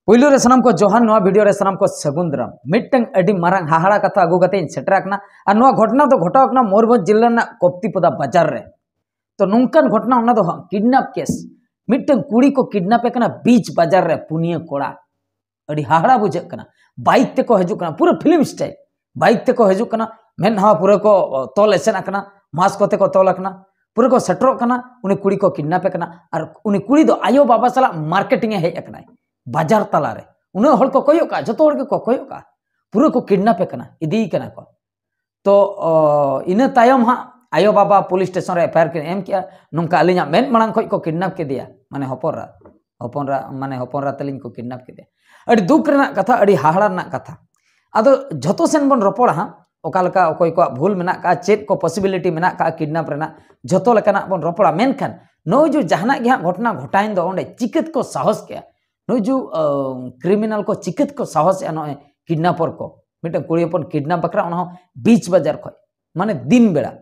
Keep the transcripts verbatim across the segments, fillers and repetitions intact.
ᱯᱩᱭᱞᱩ ᱨᱮ ᱥᱟᱱᱟᱢ ᱠᱚ ᱡᱚᱦᱟᱨ, ᱱᱚᱣᱟ ᱵᱷᱤᱰᱤᱭᱳ ᱨᱮ ᱥᱟᱱᱟᱢ ᱠᱚ ᱥᱟᱹᱜᱩᱱ ᱫᱟᱨᱟᱢ᱾ ᱢᱤᱫᱴᱟᱝ ᱟᱹᱰᱤ ᱢᱟᱨᱟᱝ ᱦᱟᱦᱟᱲᱟ ᱠᱟᱛᱷᱟ ᱟᱹᱜᱩ ᱠᱟᱛᱮ ᱤᱧ ᱥᱮᱴᱮᱨ ᱟᱠᱟᱱᱟ᱾ ᱟᱨ ᱱᱚᱣᱟ ᱜᱷᱚᱴᱚᱱᱟ ᱫᱚ ᱜᱷᱚᱴᱟᱣ ᱟᱠᱟᱱᱟ ᱢᱚᱭᱩᱨᱵᱷᱚᱸᱡᱽ ᱡᱤᱞᱟᱹ ᱨᱮᱱᱟᱜ ᱠᱚᱯᱛᱤᱯᱚᱫᱟ ᱵᱟᱡᱟᱨ ᱨᱮ᱾ ᱛᱚ ᱱᱚᱝᱠᱟᱱ ᱜᱷᱚᱴᱚᱱᱟ, ᱚᱱᱟ ᱫᱚ ᱦᱟᱸᱜ ᱠᱤᱰᱱᱟᱯ ᱠᱮᱥ᱾ ᱢᱤᱫᱴᱟᱝ ᱠᱩᱲᱤ ᱠᱚ ᱠᱤᱰᱱᱟᱯ ᱮ ᱠᱟᱱᱟ ᱵᱤᱪ ᱵᱟᱡᱟᱨ ᱨᱮ, ᱯᱩᱱᱭᱟᱹ ᱠᱚᱲᱟ᱾ ᱟᱹᱰᱤ ᱦᱟᱦᱟᱲᱟ ᱵᱩᱡᱷᱟᱹᱜ ᱠᱟᱱᱟ᱾ ᱵᱟᱭᱤᱠ ᱛᱮᱠᱚ ᱦᱤᱡᱩᱜ ᱠᱟᱱᱟ, ᱯᱩᱨᱟᱹ ᱯᱷᱤᱞᱢ ᱥᱴᱟᱭᱤᱞ᱾ ᱵᱟᱭᱤᱠ ᱛᱮᱠᱚ ᱦᱤᱡᱩᱜ ᱠᱟᱱᱟ, ᱢᱮᱫᱦᱟ ᱯᱩᱨᱟᱹ ᱠᱚ ᱛᱚᱞ ᱮᱥᱮᱫ ᱟᱠᱟᱱᱟ, ᱢᱟᱥᱠ ᱠᱚᱛᱮ ᱠᱚ ᱛᱚᱞ ᱟᱠᱟᱱᱟ᱾ ᱯᱩᱨᱟᱹ ᱠᱚ ᱥᱮᱴᱮᱨᱚᱜ ᱠᱟᱱᱟ, ᱩᱱᱤ ᱠᱩᱲᱤ ᱠᱚ ᱠᱤᱰᱱᱟᱯ ᱮ ᱠᱟᱱᱟ᱾ ᱟᱨ ᱩᱱᱤ ᱠᱩᱲᱤ ᱫᱚ ᱟᱭᱳ ᱵᱟᱵᱟ ᱥᱟᱞᱟᱜ ᱢᱟᱨᱠᱮᱴᱤᱝ ᱮ ᱦᱮᱡ ᱟᱠᱟᱱᱟᱭ, ᱵᱟᱡᱟᱨ ᱛᱟᱞᱟᱨᱮ᱾ ᱩᱱᱟᱹᱜ ᱦᱚᱲ ᱠᱚ ᱠᱚᱭᱚᱜ ᱠᱟᱜᱼᱟ, ᱡᱚᱛᱚ ᱦᱚᱲ ᱜᱮᱠᱚ ᱠᱚᱭᱚᱜ ᱠᱟᱜᱼᱟ᱾ ᱯᱩᱨᱟᱹ ᱠᱚ ᱠᱤᱰᱱᱟᱯ ᱮ ᱠᱟᱱᱟ, ᱤᱫᱤᱭᱮ ᱠᱟᱱᱟ ᱠᱚ᱾ ᱛᱚ ᱚ, ᱤᱱᱟᱹ ᱛᱟᱭᱚᱢ ᱦᱟᱸᱜ ᱟᱭᱳ ᱵᱟᱵᱟ ᱯᱩᱞᱤᱥ ᱥᱴᱮᱥᱚᱱ ᱨᱮ ᱮᱯᱷ ᱟᱭ ᱟᱨ ᱠᱤᱱ ᱮᱢ ᱠᱮᱜᱼᱟ, ᱱᱚᱝᱠᱟ ᱟᱹᱞᱤᱧᱟᱜ ᱢᱮᱫ ᱢᱟᱲᱟᱝ ᱠᱷᱚᱱ ᱠᱚ ᱠᱤᱰᱱᱟᱯ ᱠᱮᱫᱮᱭᱟ, ᱢᱟᱱᱮ ᱦᱚᱯᱚᱱ ᱨᱟ ᱦᱚᱯᱚᱱ ᱨᱟ ᱢᱟᱱᱮ ᱦᱚᱯᱚᱱ ᱨᱟ ᱛᱟᱹᱞᱤᱧ ᱠᱚ ᱠᱤᱰᱱᱟᱯ ᱠᱮᱫᱮᱭᱟ᱾ ᱟᱹᱰᱤ ᱫᱩᱠ ᱨᱮᱱᱟᱜ ᱠᱟᱛᱷᱟ, ᱟᱹᱰᱤ ᱦᱟᱦᱟᱲᱟ ᱨᱮᱱᱟᱜ ᱠᱟᱛᱷᱟ᱾ ᱟᱫᱚ ᱡᱷᱚᱛᱚ ᱥᱮᱱ ᱵᱚᱱ ᱨᱚᱯᱚᱲᱟ ᱦᱟᱸᱜ, ᱚᱠᱟ ᱞᱮᱠᱟ ᱚᱠᱚᱭ ᱠᱚᱣᱟᱜ ᱵᱷᱩᱞ ᱢᱮᱱᱟᱜ ᱠᱟᱜᱼᱟ, ᱪᱮᱫ ᱠᱚ ᱯᱚᱥᱤᱵᱤᱞᱤᱴᱤ ᱢᱮᱱᱟᱜ ᱠᱟᱜᱼᱟ ᱠᱤᱰᱱᱟᱯ ᱨᱮᱱᱟᱜ, ᱡᱷᱚᱛᱚ ᱞᱮᱠᱟᱱᱟᱜ ᱵᱚᱱ ᱨᱚᱯᱚᱲᱟ᱾ ᱢᱮᱱᱠᱷᱟᱱ ᱱᱚᱜᱼᱚᱭ ᱡᱮ ᱡᱟᱦᱟᱱᱟᱜ ᱜᱮ ᱦᱟᱸᱜ ᱜᱷᱚᱴᱚᱱᱟ ᱜᱷᱚᱴᱟᱣᱮᱱ ᱫᱚ, ᱚᱸᱰᱮ ᱪᱤᱠᱟᱹᱛ ᱠᱚ ᱥᱟᱦᱚᱥ ᱠᱮᱜᱼᱟ? ᱱᱩᱭ ᱡᱩ ᱠᱨᱤᱢᱤᱱᱟᱞ ᱠᱚ ᱪᱤᱠᱟᱹᱛ ᱠᱚ ᱥᱟᱦᱚᱥᱮᱜᱼᱟ ᱱᱚᱜᱼᱚᱭ ᱠᱤᱰᱱᱟᱯᱚᱨ ᱠᱚ? ᱢᱤᱫᱴᱟᱝ ᱠᱩᱲᱤ ᱦᱚᱯᱚᱱ ᱠᱤᱰᱱᱟᱯ ᱵᱟᱠᱷᱨᱟ, ᱚᱱᱟ ᱦᱚᱸ ᱵᱤᱪ ᱵᱟᱡᱟᱨ ᱠᱷᱚᱡ, ᱢᱟᱱᱮ ᱫᱤᱱ ᱵᱮᱲᱟ᱾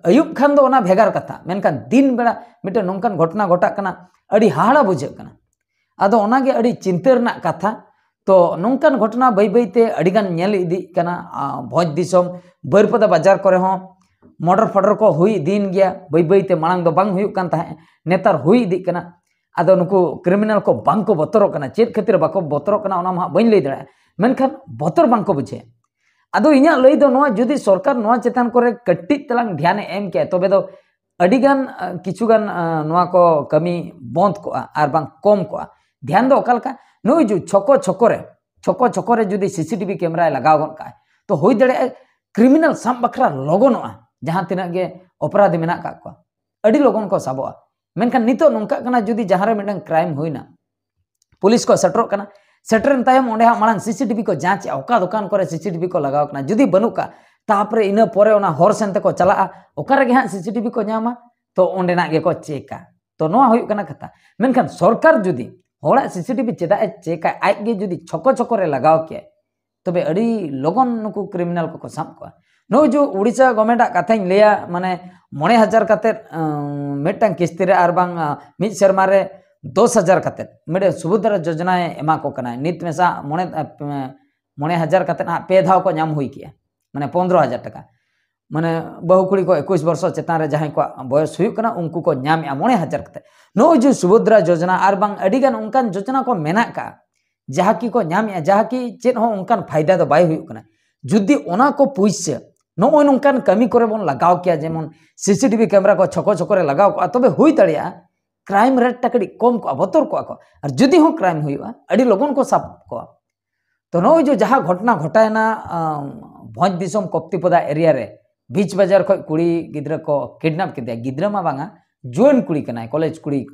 ᱟᱹᱭᱩᱵ ᱠᱷᱟᱱ ᱫᱚ ᱚᱱᱟ ᱵᱷᱮᱜᱟᱨ ᱠᱟᱛᱷᱟ, ᱢᱮᱱᱠᱷᱟᱱ ᱫᱤᱱ ᱵᱮᱲᱟ ᱢᱤᱫᱴᱟᱝ ᱱᱚᱝᱠᱟᱱ ᱜᱷᱚᱴᱚᱱᱟ ᱜᱷᱚᱴᱟᱜ ᱠᱟᱱᱟ, ᱟᱹᱰᱤ ᱦᱟᱦᱟᱲᱟ ᱵᱩᱡᱷᱟᱹᱜ ᱠᱟᱱᱟ᱾ ᱟᱫᱚ ᱚᱱᱟᱜᱮ ᱟᱹᱰᱤ ᱪᱤᱱᱛᱟᱹ ᱨᱮᱱᱟᱜ ᱠᱟᱛᱷᱟ᱾ ᱛᱚ ᱱᱚᱝᱠᱟᱱ ᱜᱷᱚᱴᱚᱱᱟ ᱵᱟᱹᱭ ᱵᱟᱹᱭ ᱛᱮ ᱟᱹᱰᱤ ᱜᱟᱱ ᱧᱮᱞ ᱤᱫᱤᱜ ᱠᱟᱱᱟ᱾ ᱟ, ᱵᱷᱚᱸᱡᱽ ᱫᱤᱥᱚᱢ ᱵᱟᱹᱨᱯᱟᱫᱟ ᱵᱟᱡᱟᱨ ᱠᱚᱨᱮ ᱦᱚᱸ ᱢᱚᱰᱚᱨ ᱯᱷᱚᱰᱚᱨ ᱠᱚ ᱦᱩᱭ ᱤᱫᱤᱭᱮᱱ ᱜᱮᱭᱟ᱾ ᱵᱟᱹᱭ ᱵᱟᱹᱭ ᱛᱮ, ᱢᱟᱲᱟᱝ ᱫᱚ ᱵᱟᱝ ᱦᱩᱭᱩᱜ ᱠᱟᱱ ᱛᱟᱦᱮᱸᱫ, ᱱᱮᱛᱟᱨ ᱦᱩᱭ ᱤᱫᱤᱜ ᱠᱟᱱᱟ᱾ ᱟᱫᱚ ᱱᱩᱠᱩ ᱠᱨᱤᱢᱤᱱᱟᱞ ᱠᱚ ᱵᱟᱝ ᱠᱚ ᱵᱚᱛᱚᱨᱚᱜ ᱠᱟᱱᱟ᱾ ᱪᱮᱫ ᱠᱷᱟᱹᱛᱤᱨ ᱵᱟᱠᱚ ᱵᱚᱛᱚᱨᱚᱜ ᱠᱟᱱᱟ, ᱚᱱᱟ ᱢᱟ ᱦᱟᱸᱜ ᱵᱟᱹᱧ ᱞᱟᱹᱭ ᱫᱟᱲᱮᱭᱟᱜᱼᱟ, ᱢᱮᱱᱠᱷᱟᱱ ᱵᱚᱛᱚᱨ ᱵᱟᱝ ᱠᱚ ᱵᱩᱡᱷᱟᱹᱣᱟ᱾ ᱟᱫᱚ ᱤᱧᱟᱹᱜ ᱞᱟᱹᱭ ᱫᱚ ᱱᱚᱣᱟ, ᱡᱩᱫᱤ ᱥᱚᱨᱠᱟᱨ ᱱᱚᱣᱟ ᱪᱮᱛᱟᱱ ᱠᱚᱨᱮ ᱠᱟᱹᱴᱤᱡ ᱛᱟᱞᱟᱝ ᱫᱷᱮᱭᱟᱱᱮ ᱮᱢ ᱠᱮᱭᱟ, ᱛᱚᱵᱮ ᱫᱚ ᱟᱹᱰᱤ ᱜᱟᱱ, ᱟ, ᱠᱤᱪᱷᱩ ᱜᱟᱱ, ᱟ, ᱱᱚᱣᱟ ᱠᱚ ᱠᱟᱹᱢᱤ ᱵᱚᱱᱫ ᱠᱚᱜᱼᱟ ᱟᱨ ᱵᱟᱝ ᱠᱚᱢ ᱠᱚᱜᱼᱟ᱾ ᱫᱷᱮᱭᱟᱱ ᱫᱚ ᱚᱠᱟ ᱞᱮᱠᱟ? ᱱᱩᱭ ᱡᱩ ᱪᱷᱚᱠᱚ ᱪᱷᱚᱠᱚ ᱨᱮ, ᱪᱷᱚᱠᱚ ᱪᱷᱚᱠᱚ ᱨᱮ ᱡᱩᱫᱤ ᱥᱤᱥᱤᱴᱤᱵᱷᱤ ᱠᱮᱢᱮᱨᱟᱭ ᱞᱟᱜᱟᱣ ᱜᱚᱫ ᱠᱟᱜᱼᱟᱭ, ᱛᱚ ᱦᱩᱭ ᱫᱟᱲᱮᱭᱟᱜᱼᱟ ᱠᱨᱤᱢᱤᱱᱟᱞ ᱥᱟᱵ ᱵᱟᱠᱷᱨᱟ ᱞᱚᱜᱚᱱᱚᱜᱼᱟ, ᱡᱟᱦᱟᱸ ᱛᱤᱱᱟᱹᱜ ᱜᱮ ᱚᱯᱨᱟᱫᱷᱤ ᱢᱮᱱᱟᱜ ᱠᱟᱜ ᱠᱚᱣᱟ᱾ ᱟᱹᱰᱤ ᱞᱚᱜᱚᱱ ᱠᱚ ᱥᱟᱵᱚᱜᱼᱟ᱾ ᱢᱮᱱᱠᱷᱟᱱ ᱱᱤᱛᱚᱜ ᱱᱚᱝᱠᱟᱜ ᱠᱟᱱᱟ, ᱡᱩᱫᱤ ᱡᱟᱦᱟᱸ ᱨᱮ ᱢᱤᱫᱴᱟᱝ ᱠᱨᱟᱭᱤᱢ ᱦᱩᱭᱱᱟ, ᱯᱩᱞᱤᱥ ᱠᱚ ᱥᱮᱴᱮᱨᱚᱜ ᱠᱟᱱᱟ, ᱥᱮᱴᱮᱨᱮᱱ ᱛᱟᱭᱚᱢ ᱚᱸᱰᱮ ᱦᱟᱸᱜ ᱢᱟᱲᱟᱝ ᱥᱤᱥᱤᱴᱤᱵᱷᱤ ᱠᱚ ᱡᱟᱸᱪᱮᱜᱼᱟ, ᱚᱠᱟ ᱫᱚᱠᱟᱱ ᱠᱚᱨᱮ ᱥᱤᱥᱤᱴᱤᱵᱷᱤ ᱠᱚ ᱞᱟᱜᱟᱣ ᱠᱟᱱᱟ᱾ ᱡᱩᱫᱤ ᱵᱟᱹᱱᱩᱜ ᱠᱟᱜ, ᱛᱟᱨᱯᱚᱨᱮ ᱤᱱᱟᱹ ᱯᱚᱨᱮ ᱚᱱᱟ ᱦᱚᱨ ᱥᱮᱱ ᱛᱮᱠᱚ ᱪᱟᱞᱟᱜᱼᱟ, ᱚᱠᱟ ᱨᱮᱜᱮ ᱦᱟᱸᱜ ᱥᱤᱥᱤᱴᱤᱵᱷᱤ ᱠᱚ ᱧᱟᱢᱟ, ᱛᱚ ᱚᱸᱰᱮᱱᱟᱜ ᱜᱮᱠᱚ ᱪᱮᱠᱟ᱾ ᱛᱚ ᱱᱚᱣᱟ ᱦᱩᱭᱩᱜ ᱠᱟᱱᱟ ᱠᱟᱛᱷᱟ᱾ ᱢᱮᱱᱠᱷᱟᱱ ᱥᱚᱨᱠᱟᱨ ᱡᱩᱫᱤ ᱦᱚᱲᱟᱜ ᱥᱤᱥᱤᱴᱤᱵᱷᱤ ᱪᱮᱫᱟᱜ ᱮ ᱪᱮᱠᱟ, ᱟᱡ ᱜᱮ ᱡᱩᱫᱤ ᱪᱷᱚᱠᱚ ᱪᱷᱚᱠᱚ ᱨᱮ ᱞᱟᱜᱟᱣ ᱠᱮᱭᱟᱭ, ᱛᱚᱵᱮ ᱟᱹᱰᱤ ᱞᱚᱜᱚᱱ ᱱᱩᱠᱩ ᱠᱨᱤᱢᱤᱱᱟᱞ ᱠᱚᱠᱚ ᱥᱟᱵ ᱠᱚᱣᱟ᱾ ᱱᱚᱜᱼᱚᱭ ᱡᱮ ᱩᱲᱤᱥᱥᱟ ᱜᱚᱵᱷᱢᱮᱱᱴᱟᱜ ᱠᱟᱛᱷᱟᱧ ᱞᱟᱹᱭᱟ, ᱢᱟᱱᱮ ᱢᱚᱬᱮ ᱦᱟᱡᱟᱨ ᱠᱟᱛᱮᱫ, ᱟᱸ, ᱢᱤᱫᱴᱟᱝ ᱠᱤᱥᱛᱤ ᱨᱮ ᱟᱨ ᱵᱟᱝ, ᱟᱸ, ᱢᱤᱫ ᱥᱮᱨᱢᱟ ᱨᱮ ᱫᱚᱥ ᱦᱟᱡᱟᱨ ᱠᱟᱛᱮᱫ ᱢᱤᱫᱴᱮᱱ ᱥᱩᱵᱷᱚᱫᱨᱟ ᱡᱳᱡᱚᱱᱟᱭ ᱮᱢᱟ ᱠᱚ ᱠᱟᱱᱟ᱾ ᱱᱤᱛ ᱢᱮᱥᱟ ᱢᱚᱬᱮ ᱢᱚᱬᱮ ᱦᱟᱡᱟᱨ ᱠᱟᱛᱮᱫ ᱦᱟᱸᱜ ᱯᱮ ᱫᱷᱟᱣ ᱠᱚ ᱧᱟᱢ ᱦᱩᱭ ᱠᱮᱜᱼᱟ, ᱢᱟᱱᱮ ᱯᱚᱱᱫᱽᱨᱚ ᱦᱟᱡᱟᱨ ᱴᱟᱠᱟ᱾ ᱢᱟᱱᱮ ᱵᱟᱹᱦᱩ ᱠᱩᱲᱤ ᱠᱚ ᱮᱠᱩᱥ ᱵᱚᱨᱥᱚ ᱪᱮᱛᱟᱱ ᱨᱮ ᱡᱟᱦᱟᱸᱭ ᱠᱚᱣᱟᱜ ᱵᱚᱭᱚᱥ ᱦᱩᱭᱩᱜ ᱠᱟᱱᱟ, ᱩᱱᱠᱩ ᱠᱚ ᱧᱟᱢᱮᱜᱼᱟ ᱢᱚᱬᱮ ᱦᱟᱡᱟᱨ ᱠᱟᱛᱮᱫ᱾ ᱱᱚᱜᱼᱚᱭ ᱡᱮ ᱥᱩᱵᱷᱚᱫᱨᱟ ᱡᱳᱡᱚᱱᱟ ᱟᱨ ᱵᱟᱝ ᱟᱹᱰᱤ ᱜᱟᱱ ᱚᱱᱠᱟᱱ ᱡᱳᱡᱚᱱᱟ ᱠᱚ ᱢᱮᱱᱟᱜ ᱠᱟᱜᱼᱟ, ᱡᱟᱦᱟᱸ ᱠᱤ ᱠᱚ ᱧᱟᱢᱮᱜᱼᱟ, ᱡᱟᱦᱟᱸ ᱠᱤ ᱪᱮᱫ ᱦᱚᱸ ᱚᱱᱠᱟᱱ ᱯᱷᱟᱭᱫᱟ ᱫᱚ ᱵᱟᱭ ᱦᱩᱭᱩᱜ ᱠᱟᱱᱟ᱾ ᱡᱩᱫᱤ ᱚᱱᱟ ᱠᱚ ᱯᱩᱭᱥᱟᱹ ᱱᱚᱜᱼᱚᱭ ᱱᱚᱝᱠᱟᱱ ᱠᱟᱹᱢᱤ ᱠᱚᱨᱮ ᱵᱚᱱ ᱞᱟᱜᱟᱣ ᱠᱮᱭᱟ, ᱡᱮᱢᱚᱱ ᱥᱤᱥᱤᱴᱤᱵᱷᱤ ᱠᱮᱢᱮᱨᱟ ᱠᱚ ᱪᱷᱚᱠᱚ ᱪᱷᱚᱠᱚ ᱨᱮ ᱞᱟᱜᱟᱣ ᱠᱚᱜᱼᱟ, ᱛᱚᱵᱮ ᱦᱩᱭ ᱫᱟᱲᱮᱭᱟᱜᱼᱟ ᱠᱨᱟᱭᱤᱢ ᱨᱮᱴ ᱴᱟ ᱠᱟᱹᱴᱤᱡ ᱠᱚᱢ ᱠᱚᱜᱼᱟ, ᱵᱚᱛᱚᱨ ᱠᱚᱜᱼᱟ ᱠᱚ, ᱟᱨ ᱡᱩᱫᱤ ᱦᱚᱸ ᱠᱨᱟᱭᱤᱢ ᱦᱩᱭᱩᱜᱼᱟ, ᱟᱹᱰᱤ ᱞᱚᱜᱚᱱ ᱠᱚ ᱥᱟᱵ ᱠᱚᱣᱟ᱾ ᱛᱚ ᱱᱚᱜᱼᱚᱭ ᱡᱮ ᱡᱟᱦᱟᱸ ᱜᱷᱚᱴᱚᱱᱟ ᱜᱷᱚᱴᱟᱭᱮᱱᱟ, ᱟᱢ, ᱵᱷᱚᱸᱡᱽ ᱫᱤᱥᱚᱢ ᱠᱚᱯᱛᱤᱯᱚᱫᱟ ᱮᱨᱤᱭᱟ ᱨᱮ, ᱵᱤᱪ ᱵᱟᱡᱟᱨ ᱠᱷᱚᱱ ᱠᱩᱲᱤ ᱜᱤᱫᱽᱨᱟᱹ ᱠᱚ ᱠᱤᱰᱱᱟᱯ ᱠᱮᱫᱮᱭᱟ, ᱜᱤᱫᱽᱨᱟᱹ ᱢᱟ ᱵᱟᱝᱟ, ᱡᱩᱣᱟᱹᱱ ᱠᱩᱲᱤ ᱠᱟᱱᱟᱭ, ᱠᱚᱞᱮᱡᱽ ᱠᱩᱲᱤ,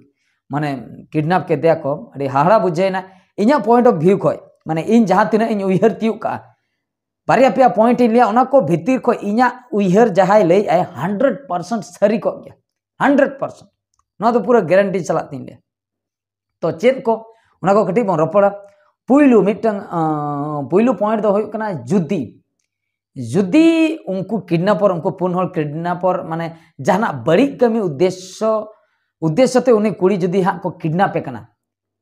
ᱢᱟᱱᱮ ᱠᱤᱰᱱᱟᱯ ᱠᱮᱫᱮᱭᱟ ᱠᱚ᱾ ᱟᱹᱰᱤ ᱦᱟᱦᱟᱲᱟ ᱵᱩᱡᱷᱟᱹᱣᱮᱱᱟ᱾ ᱤᱧᱟᱹᱜ ᱯᱚᱭᱮᱱᱴ ᱚᱯᱷ ᱵᱷᱤᱭᱩ ᱠᱷᱚᱱ, ᱢᱟᱱᱮ ᱤᱧ ᱡᱟᱦᱟᱸ ᱛᱤᱱᱟᱹᱜ ᱤᱧ ᱩᱭᱦᱟᱹᱨ ᱛᱤᱭᱳᱜ ᱠᱟᱜᱼᱟ, ᱵᱟᱨᱭᱟ ᱯᱮᱭᱟ ᱯᱚᱭᱮᱱᱴ ᱤᱧ ᱞᱟᱹᱭᱟ, ᱚᱱᱟ ᱠᱚ ᱵᱷᱤᱛᱤᱨ ᱠᱷᱚᱱ ᱤᱧᱟᱹᱜ ᱩᱭᱦᱟᱹᱨ ᱡᱟᱦᱟᱸᱭ ᱞᱟᱹᱭᱮᱫ ᱟᱭ, ᱦᱟᱱᱰᱨᱮᱰ ᱯᱟᱨᱥᱮᱱᱴ ᱥᱟᱹᱨᱤ ᱠᱚᱜ ᱜᱮᱭᱟ, ᱦᱟᱱᱰᱨᱮᱰ ᱯᱟᱨᱥᱮᱱᱴ᱾ ᱱᱚᱣᱟ ᱫᱚ ᱯᱩᱨᱟᱹ ᱜᱮᱨᱮᱱᱴᱤ ᱥᱟᱞᱟᱜ ᱛᱤᱧ ᱞᱟᱹᱭᱟ᱾ ᱛᱚ ᱪᱮᱫ ᱠᱚ, ᱚᱱᱟ ᱠᱚ ᱠᱟᱹᱴᱤᱡ ᱵᱚᱱ ᱨᱚᱯᱚᱲᱟ᱾ ᱯᱩᱭᱞᱩ ᱢᱤᱫᱴᱟᱝ, ᱟᱸ, ᱯᱩᱭᱞᱩ ᱯᱚᱭᱮᱱᱴ ᱫᱚ ᱦᱩᱭᱩᱜ ᱠᱟᱱᱟ, ᱡᱩᱫᱤ, ᱡᱩᱫᱤ ᱩᱱᱠᱩ ᱠᱤᱰᱱᱟᱯᱚᱨ, ᱩᱱᱠᱩ ᱯᱩᱱ ᱦᱚᱲ ᱠᱤᱰᱱᱟᱯᱚᱨ ᱢᱟᱱᱮ ᱡᱟᱦᱟᱱᱟᱜ ᱵᱟᱹᱲᱤᱡ ᱠᱟᱹᱢᱤ ᱩᱫᱽᱫᱮᱥᱥᱚ, ᱩᱫᱽᱫᱮᱥᱥᱚ ᱛᱮ ᱩᱱᱤ ᱠᱩᱲᱤ ᱡᱩᱫᱤ ᱦᱟᱸᱜ ᱠᱚ ᱠᱤᱰᱱᱟᱯᱮ ᱠᱟᱱᱟ,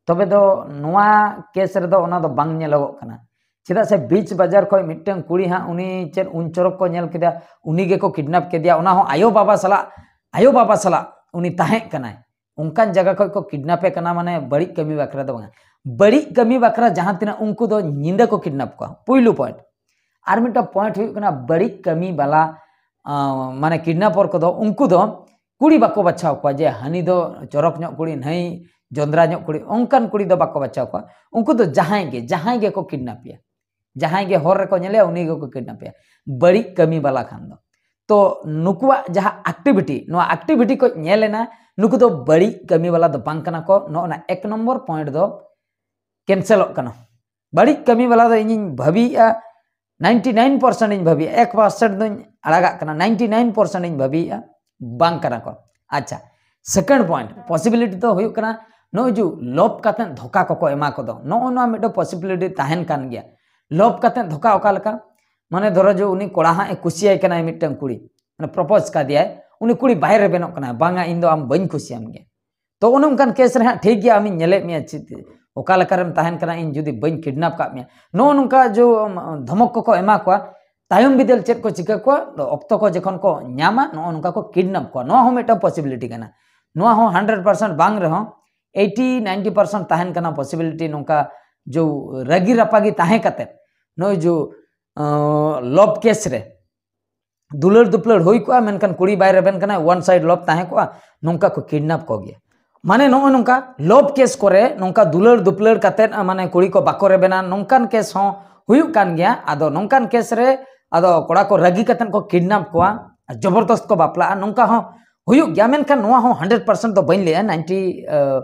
ᱛᱚᱵᱮ ᱫᱚ ᱱᱚᱣᱟ ᱠᱮᱥ ᱨᱮᱫᱚ ᱚᱱᱟ ᱫᱚ ᱵᱟᱝ ᱧᱮᱞᱚᱜᱚᱜ ᱠᱟᱱᱟ᱾ ᱪᱮᱫᱟᱜ ᱥᱮ ᱵᱤᱪ ᱵᱟᱡᱟᱨ ᱠᱷᱚᱱ ᱢᱤᱫᱴᱟᱝ ᱠᱩᱲᱤ ᱦᱟᱸᱜ ᱩᱱᱤ ᱪᱮᱫ ᱩᱱ ᱪᱚᱨᱚᱠ ᱠᱚ ᱧᱮᱞ ᱠᱮᱫᱮᱭᱟ, ᱩᱱᱤ ᱜᱮᱠᱚ ᱠᱤᱰᱱᱟᱯ ᱠᱮᱫᱮᱭᱟ, ᱚᱱᱟ ᱦᱚᱸ ᱟᱭᱳ ᱵᱟᱵᱟ ᱥᱟᱞᱟᱜ, ᱟᱭᱳ ᱵᱟᱵᱟ ᱥᱟᱞᱟᱜ ᱩᱱᱤ ᱛᱟᱦᱮᱸ ᱠᱟᱱᱟᱭ᱾ ᱚᱱᱠᱟᱱ ᱡᱟᱭᱜᱟ ᱠᱷᱚᱱ ᱠᱚ ᱠᱤᱰᱱᱟᱯᱮ ᱠᱟᱱᱟ, ᱢᱟᱱᱮ ᱵᱟᱹᱲᱤᱡ ᱠᱟᱹᱢᱤ ᱵᱟᱠᱷᱨᱟ ᱫᱚ ᱵᱟᱝᱟ᱾ ᱵᱟᱹᱲᱤᱡ ᱠᱟᱹᱢᱤ ᱵᱟᱠᱷᱨᱟ ᱡᱟᱦᱟᱸ ᱛᱤᱱᱟᱹᱜ, ᱩᱱᱠᱩ ᱫᱚ ᱧᱤᱫᱟᱹ ᱠᱚ ᱠᱤᱰᱱᱟᱯ ᱠᱚᱣᱟ, ᱯᱩᱭᱞᱩ ᱯᱚᱭᱮᱱᱴ᱾ ᱟᱨ ᱢᱤᱫᱴᱟᱝ ᱯᱚᱭᱮᱱᱴ ᱦᱩᱭᱩᱜ ᱠᱟᱱᱟ, ᱵᱟᱹᱲᱤᱡ ᱠᱟᱹᱢᱤ ᱵᱟᱞᱟ, ᱟᱸ, ᱢᱟᱱᱮ ᱠᱤᱰᱱᱟᱯᱚᱨ ᱠᱚᱫᱚ, ᱩᱱᱠᱩ ᱫᱚ ᱠᱩᱲᱤ ᱵᱟᱠᱚ ᱵᱟᱪᱷᱟᱣ ᱠᱚᱣᱟ ᱡᱮ ᱦᱟᱹᱱᱤ ᱫᱚ ᱪᱚᱨᱚᱠ ᱧᱚᱜ ᱠᱩᱲᱤ, ᱱᱟᱹᱭ ᱡᱚᱸᱫᱽᱨᱟ ᱧᱚᱜ ᱠᱩᱲᱤ, ᱚᱱᱠᱟᱱ ᱠᱩᱲᱤ ᱫᱚ ᱵᱟᱠᱚ ᱵᱟᱪᱷᱟᱣ ᱠᱚᱣᱟ᱾ ᱩᱱᱠᱩ ᱫᱚ ᱡᱟᱦᱟᱸᱭ ᱜᱮ, ᱡᱟᱦᱟᱸᱭ ᱜᱮᱠᱚ ᱠᱤᱰᱱᱟᱯᱮᱭᱟ, ᱡᱟᱦᱟᱸᱭ ᱜᱮ ᱦᱚᱨ ᱨᱮᱠᱚ ᱧᱮᱞᱮᱭᱟ, ᱩᱱᱤ ᱜᱮᱠᱚ ᱠᱤᱰᱱᱟᱯᱮᱭᱟ, ᱵᱟᱹᱲᱤᱡ ᱠᱟᱹᱢᱤ ᱵᱟᱞᱟ ᱠᱷᱟᱱ ᱫᱚ᱾ ᱛᱚ ᱱᱩᱠᱩᱣᱟᱜ ᱡᱟᱦᱟᱸ ᱮᱠᱴᱤᱵᱷᱤᱴᱤ, ᱱᱚᱣᱟ ᱮᱠᱴᱤᱵᱷᱤᱴᱤ ᱠᱚ ᱧᱮᱞ ᱮᱱᱟ, ᱱᱩᱠᱩ ᱫᱚ ᱵᱟᱹᱲᱤᱡ ᱠᱟᱹᱢᱤ ᱵᱟᱞᱟ ᱫᱚ ᱵᱟᱝ ᱠᱟᱱᱟ ᱠᱚ᱾ ᱱᱚᱜᱼᱚ ᱱᱟ ᱮᱠ ᱱᱚᱢᱵᱚᱨ ᱯᱚᱭᱮᱱᱴ ᱫᱚ ᱠᱮᱱᱥᱮᱞᱚᱜ ᱠᱟᱱᱟ᱾ ᱵᱟᱹᱲᱤᱡ ᱠᱟᱹᱢᱤ ᱵᱟᱞᱟ ᱫᱚ ᱤᱧᱤᱧ ᱵᱷᱟᱹᱵᱤᱭᱮᱫᱼᱟ, ᱱᱟᱭᱤᱱᱴᱤ ᱱᱟᱭᱤᱱ ᱯᱟᱨᱥᱮᱱᱴ ᱤᱧ ᱵᱷᱟᱹᱵᱤᱭᱮᱫᱼᱟ, ᱮᱠ ᱯᱟᱨᱥᱮᱱᱴ ᱫᱚᱧ ᱟᱲᱟᱜᱟᱜ ᱠᱟᱱᱟ, ᱱᱟᱭᱤᱱᱴᱤ ᱱᱟᱭᱤᱱ ᱯᱟᱨᱥᱮᱱᱴ ᱤᱧ ᱵᱷᱟᱹᱵᱤᱭᱮᱫᱼᱟ ᱵᱟᱝ ᱠᱟᱱᱟ ᱠᱚ᱾ ᱟᱪᱪᱷᱟ, ᱥᱮᱠᱮᱱᱰ ᱯᱚᱭᱮᱱᱴ, ᱯᱚᱥᱤᱵᱤᱞᱤᱴᱤ ᱫᱚ ᱦᱩᱭᱩᱜ ᱠᱟᱱᱟ, ᱱᱚᱜᱼᱚᱭ ᱡᱮ ᱞᱳᱵᱷ ᱠᱟᱛᱮᱫ ᱫᱷᱳᱠᱟ ᱠᱚᱠᱚ ᱮᱢᱟ ᱠᱚᱫᱚ, ᱱᱚᱜᱼᱚ ᱱᱚᱣᱟ ᱢᱤᱫᱴᱮᱱ ᱯᱚᱥᱤᱵᱤᱞᱤᱴᱤ ᱛᱟᱦᱮᱱ ᱠᱟᱱ ᱜᱮᱭᱟ᱾ ᱞᱳᱵᱷ ᱠᱟᱛᱮᱫ ᱫᱷᱳᱠᱟ ᱚᱠᱟ ᱞᱮᱠᱟ? ᱢᱟᱱᱮ ᱫᱷᱚᱨᱚ ᱡᱮ ᱩᱱᱤ ᱠᱚᱲᱟ ᱦᱟᱸᱜ ᱮ ᱠᱩᱥᱤᱭᱟᱭ ᱠᱟᱱᱟᱭ ᱢᱤᱫᱴᱟᱝ ᱠᱩᱲᱤ, ᱢᱟᱱᱮ ᱯᱨᱚᱯᱳᱡᱽ ᱠᱟᱫᱮᱭᱟᱭ, ᱩᱱᱤ ᱠᱩᱲᱤ ᱵᱟᱭ ᱨᱮᱵᱮᱱᱚᱜ ᱠᱟᱱᱟᱭ, "ᱵᱟᱝᱟ, ᱤᱧ ᱫᱚ ᱟᱢ ᱵᱟᱹᱧ ᱠᱩᱥᱤᱭᱟᱢ ᱜᱮᱭᱟ"᱾ ᱛᱚ ᱚᱱᱮ ᱚᱱᱠᱟᱱ ᱠᱮᱥ ᱨᱮ ᱦᱟᱸᱜ ᱴᱷᱤᱠ ᱜᱮᱭᱟ, ᱟᱢᱤᱧ ᱧᱮᱞᱮᱫ ᱢᱮᱭᱟ, ᱪᱮᱫ, ᱚᱠᱟ ᱞᱮᱠᱟᱨᱮᱢ ᱛᱟᱦᱮᱱ ᱠᱟᱱᱟ, ᱤᱧ ᱡᱩᱫᱤ ᱵᱟᱹᱧ ᱠᱤᱰᱱᱟᱯ ᱠᱟᱜ ᱢᱮᱭᱟ, ᱱᱚᱜᱼᱚ ᱱᱚᱝᱠᱟ ᱡᱚ ᱩᱢ, ᱫᱷᱚᱢᱚᱠ ᱠᱚᱠᱚ ᱮᱢᱟ ᱠᱚᱣᱟ, ᱛᱟᱭᱚᱢ ᱵᱤᱫᱟᱹᱞ ᱪᱮᱫ ᱠᱚ ᱪᱤᱠᱟᱹ ᱠᱚᱣᱟ, ᱫᱚ ᱚᱠᱛᱚ ᱠᱚ ᱡᱚᱠᱷᱚᱱ ᱠᱚ ᱧᱟᱢᱟ, ᱱᱚᱜᱼᱚ ᱱᱚᱝᱠᱟ ᱠᱚ ᱠᱤᱰᱱᱟᱯ ᱠᱚᱣᱟ᱾ ᱱᱚᱣᱟ ᱦᱚᱸ ᱢᱤᱫᱴᱟᱝ ᱯᱚᱥᱤᱵᱤᱞᱤᱴᱤ ᱠᱟᱱᱟ᱾ ᱱᱚᱣᱟ ᱦᱚᱸ ᱦᱟᱱᱰᱨᱮᱰ ᱯᱟᱨᱥᱮᱱᱴ ᱵᱟᱝ ᱨᱮᱦᱚᱸ ᱮᱭᱤᱴᱤ ᱱᱟᱭᱤᱱᱴᱤ ᱯᱟᱨᱥᱮᱱᱴ ᱛᱟᱦᱮᱱ ᱠᱟᱱᱟ ᱯᱚᱥᱤᱵᱤᱞᱤᱴᱤ, ᱱᱚᱝᱠᱟ ᱡᱚ ᱨᱟᱹᱜᱤ ᱨᱟᱯᱟᱜᱤ ᱛᱟᱦᱮᱸ ᱠᱟᱛᱮ ᱱᱚᱜᱼᱚᱭ ᱡᱚ ᱞᱚᱵ ᱠᱮᱥ ᱨᱮ ᱫᱩᱞᱟᱹᱲ ᱫᱩᱯᱞᱟᱹᱲ ᱦᱩᱭ ᱠᱚᱜᱼᱟ, ᱢᱮᱱᱠᱷᱟᱱ ᱠᱩᱲᱤ ᱵᱟᱭ ᱨᱮᱵᱮᱱ ᱠᱟᱱᱟ, ᱚᱣᱟᱱ ᱥᱟᱭᱤᱰ ᱞᱚᱵ ᱛᱟᱦᱮᱸ ᱠᱚᱜᱼᱟ, ᱱᱚᱝᱠᱟ ᱠᱚ ᱠᱤᱰᱱᱟᱯ ᱠᱚᱜᱮᱭᱟ᱾ ᱢᱟᱱᱮ ᱱᱚᱜᱼᱚᱭ ᱱᱚᱝᱠᱟ ᱞᱚᱵ ᱠᱮᱥ ᱠᱚᱨᱮ ᱱᱚᱝᱠᱟ ᱫᱩᱞᱟᱹᱲ ᱫᱩᱯᱞᱟᱹᱲ ᱠᱟᱛᱮᱫ, ᱢᱟᱱᱮ ᱠᱩᱲᱤ ᱠᱚ ᱵᱟᱠᱚ ᱨᱮᱵᱮᱱᱟ, ᱱᱚᱝᱠᱟᱱ ᱠᱮᱥ ᱦᱚᱸ ᱦᱩᱭᱩᱜ ᱠᱟᱱ ᱜᱮᱭᱟ᱾ ᱟᱫᱚ ᱱᱚᱝᱠᱟᱱ ᱠᱮᱥ ᱨᱮ ᱟᱫᱚ ᱠᱚᱲᱟ ᱠᱚ ᱨᱟᱹᱜᱤ ᱠᱟᱛᱮᱫ ᱠᱚ ᱠᱤᱰᱱᱟᱯ ᱠᱚᱣᱟ, ᱟᱨ ᱡᱚᱵᱚᱨᱫᱚᱥᱛ ᱠᱚ ᱵᱟᱯᱞᱟᱜᱼᱟ, ᱱᱚᱝᱠᱟ ᱦᱚᱸ ᱦᱩᱭᱩᱜ ᱜᱮᱭᱟ᱾ ᱢᱮᱱᱠᱷᱟᱱ ᱱᱚᱣᱟ ᱦᱚᱸ ᱦᱟᱱᱰᱨᱮᱰ ᱯᱟᱨᱥᱮᱱᱴ ᱫᱚ ᱵᱟᱹᱧ ᱞᱟᱹᱭᱟ, ᱱᱟᱭᱤᱱᱴᱤ